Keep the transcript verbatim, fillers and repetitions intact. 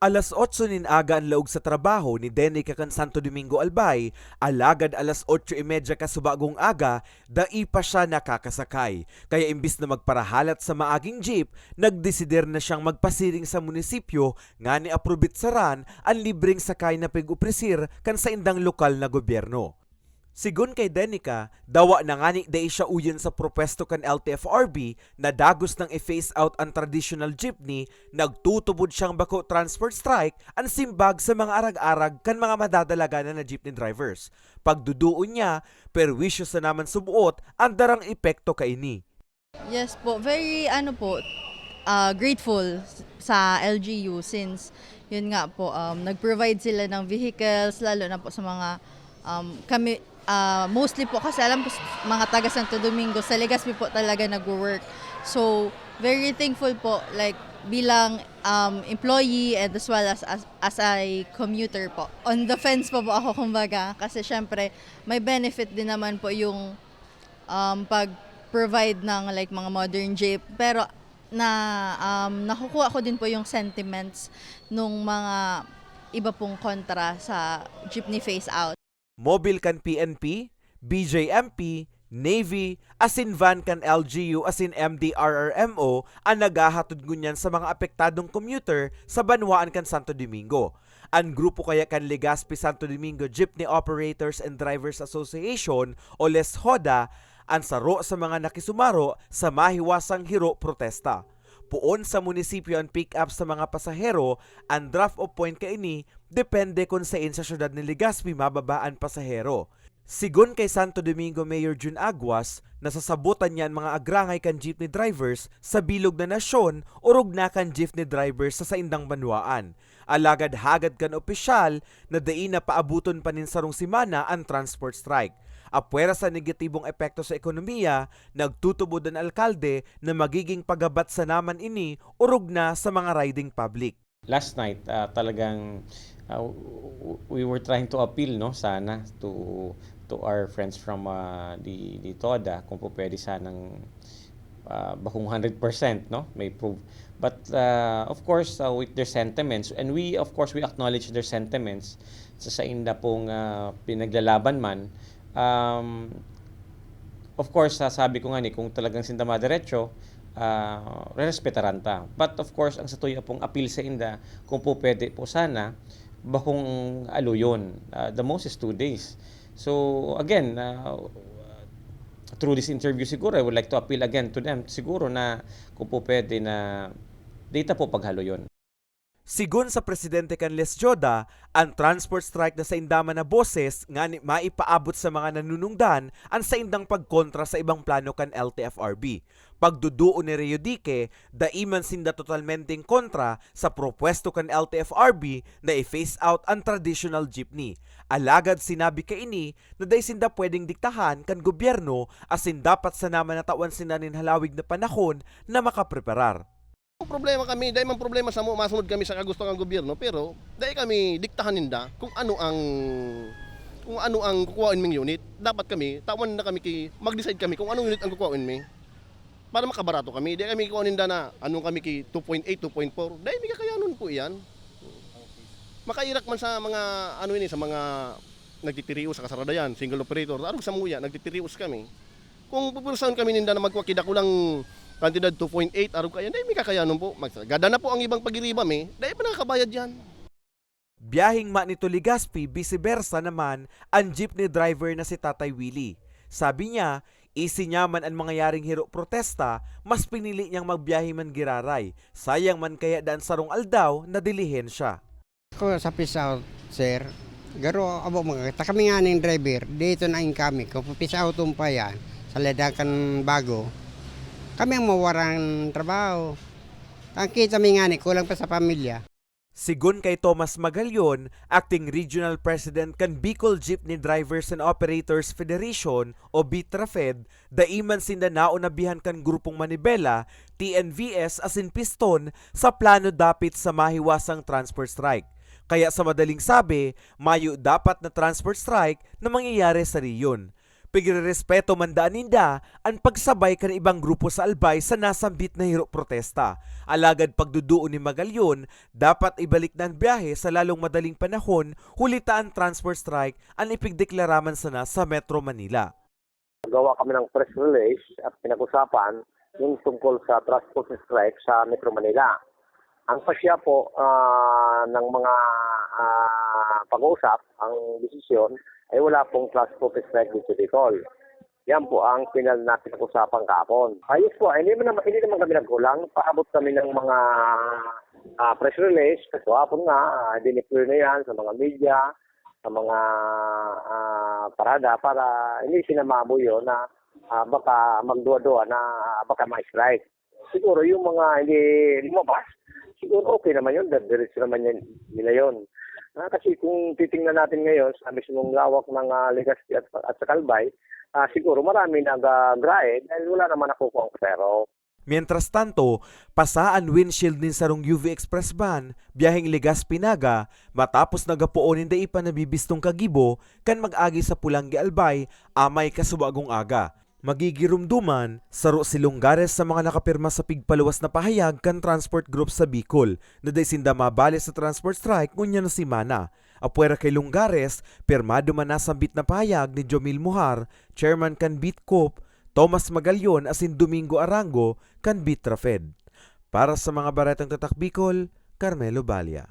Alas otso nin aga an laog sa trabaho ni Denica kan Santo Domingo, Albay, alagad alas otso y media kasubagong aga, dai pa siya nakakasakay. Kaya imbis na magparahalat sa maaging jeep, nagdesider na siyang magpasiring sa munisipyo ngani aprobitsaran an libreng sakay na pig-opresir kan saindang lokal na gobyerno. Sigon kay Denica, dawa na ngani dai siya uyon sa propwesto kan L T F R B na dagos nang i-phase out an traditional jeepney, nagtutubod siyang bako transport strike an simbag sa mga arag-arag kan mga madadalaganan na jeepney drivers. Pagduduon niya, perwisyo sa naman subuot an darang epekto kaini. Yes po, very ano po, ah, grateful sa L G U since yun nga po, um, nag-provide sila ng vehicles, lalo na po sa mga, um, kami, ah, mostly po kasi alam ko s- mga taga Santo Domingo, sa Legazpi po talaga nagwo-work. So, very thankful po, like, bilang um, employee and as well as, as, as a commuter po. On the fence po po ako, kumbaga, kasi syempre, may benefit din naman po yung um, pag-provide ng, like, mga modern jeep. Pero na, um, nakukuha ko din po yung sentiments nung mga iba pong kontra sa jeepney phase out. Mobile kan P N P, B J M P, Navy, asin van kan L G U asin M D R R M O an naghahatod ngunyan sa mga apektadong commuter sa banwaan kan Santo Domingo. An grupo kaya kan Legazpi Santo Domingo Jeepney Operators and Drivers Association o LESHODA an saro sa mga nakisumaro sa mahiwasang hiro protesta. Poon sa munisipyo an pick-up sa mga pasahero, an drop-off point kaini depende kun sain sa syudad nin Legazpi mababa an pasahero. Sigon kay Santo Domingo Mayor Jun Aguas, nasasabotan niya an mga agrangay kan jeepney drivers sa bilog na nasyon orog na kan jeepney drivers sa saindang banwaan. Alagad hagad kan opisyal na dai na paaboton pa nin sarong semana an transport strike. Apwera sa negatibong epekto sa ekonomiya, nagtutubod an alkalde na magiging pagabat sa naman ini orog na sa mga riding public. Last night, ah, talagang ah, w- w- we were trying to appeal, no, sana to to our friends from ah, the the TODA kung po pwede sanang ah, bakong hundred percent, no, may proof. But ah, of course, ah, with their sentiments, and we of course we acknowledge their sentiments sa sainda pong ah, pinaglalaban man. Um, of course, sasabi ko nga ni kung talagang sinda madiretso, ah, rerespetaran ta. But of course, ang satuya pong appeal sainda, kung po pwede po sana, bakong aluyon, ah, the most is two days. So again, ah, through this interview siguro, I would like to appeal again to them siguro na kung po pwede na data po paghaluyon. Sigon sa presidente kan LESHODA, an transport strike na sainda man na boses ngani maipaabot sa mga nanunungdan an saindang pagkontra sa ibang plano kan L T F R B. Pagduduon ni Rio Dique, dai man sinda totalmenteng kontra sa propwesto kan L T F R B na i-phase out an traditional jeepney. Alagad sinabi kaini na dai sinda pwedeng diktahan kan gobyerno asin dapat sana man natawan sinda nin halawig na panahon na makapreparar. Ang problema kami, dai man problema samo masunod kami sa kagusto kan gobyerno, pero dai kami diktahan ninda kung ano ang kung ano ang kukuhaon ming unit. Dapat kami, tawan na kami ki mag-decide kami kung anong unit ang kukuhaon mi. Para makabarato kami, dai kami kukuhaon ninda na anong kami ki two point eight, two point four. Dai mi kakayanon po iyan. Makairak man sa mga ano ini, sa mga nagtitirios sa kasarada yan, single operator. Arog sa muya, nagtitirios kami. Kung pupulsahan kami ninda na magkuha ki dakulang kantidad two point eight, arog kaya, dai mi kakayanon po. Magsagada na po ang ibang pagiriba mi, dai pa nakakabayad yan. Biyaheng Manito Legazpi, vice versa naman an jeepney driver na si Tatay Willie. Sabi niya, isi niya man an mangyayaring hiro protesta, mas pinili niyang magbiyahe man giraray. Sayang man kaya daan sarong aldaw na dilihensya. Ako sa peace out, sir. Garo abo mga ta kami nga ning driver, dito na in kami. Kung peace out pa yan, sa Ledakan Bago, kami ang mawaran trabaho. Ang kita mi nga ni, kulang pa sa pamilya. Sigon kay Thomas Magalion, acting regional president kan Bicol Jeepney Drivers and Operators Federation o BITRAFED, dai man sinda naonabihan kan grupong Manibela, T N V S asin Piston sa plano dapit sa mahiwasang transport strike. Kaya sa madaling sabi, mayo dapat na transport strike na mangyayari sa rehiyon. Pigrerespeto man daan ninda an pagsabay kan ibang grupo sa Albay sa nasambit na hiro protesta. Alagad pagduduon ni Magallon, dapat ibalik na an biyahe sa lalong madaling panahon, huli ta an transport strike an ipigdeklara man sana sa Metro Manila. Gawa kami ng press release at pinag-usapan yung tungkol sa transport strike sa Metro Manila. Ang pasya po ah, ng mga ah, pag-uusap, ang desisyon ay wala pong transport strike dito sa Bicol. Yan po ang pinal na pinag-usapan kahapon. Ayos po, hindi naman, hindi naman kami nagkulang. Paabot kami ng mga ah, press release. Kahapon nga, ah, dineploy na yan sa mga media, sa mga ah, parada para hindi sinamabo yun na ah, baka magduwa-duwa na ah, baka ma-strike. Siguro yung mga hindi lumabas, siguro okay naman yun, diretso naman yan, nila yun. Ah, kasi kung titingnan natin ngayon sa mismong lawak ng ah, Legazpi at, at sa Albay, ah, siguro marami nag-grind dahil wala naman nakukuha ang pasahero. Mientras tanto, pasa an windshield nin sarong U V Express van, biyaheng Legazpi, Naga, matapos nagapoon nin dai pa nabibistong kagibo kan mag-agi sa Polangui, Albay, amay kasubagong aga. Magigiromdoman, saro si Lungares sa mga nakapirma sa pigpaluwas na pahayag kan Transport Group sa Bicol, na dai sinda mabali sa transport strike ngunyan na semana. Apwera kay Lungares, pirmado man nasambit na pahayag ni Jomil Mohar, chairman kan Bitcoop, Thomas Magallon asin Domingo Arango kan Bitrafed. Para sa mga Baretang Tatak Bicol, Carmelo Balia.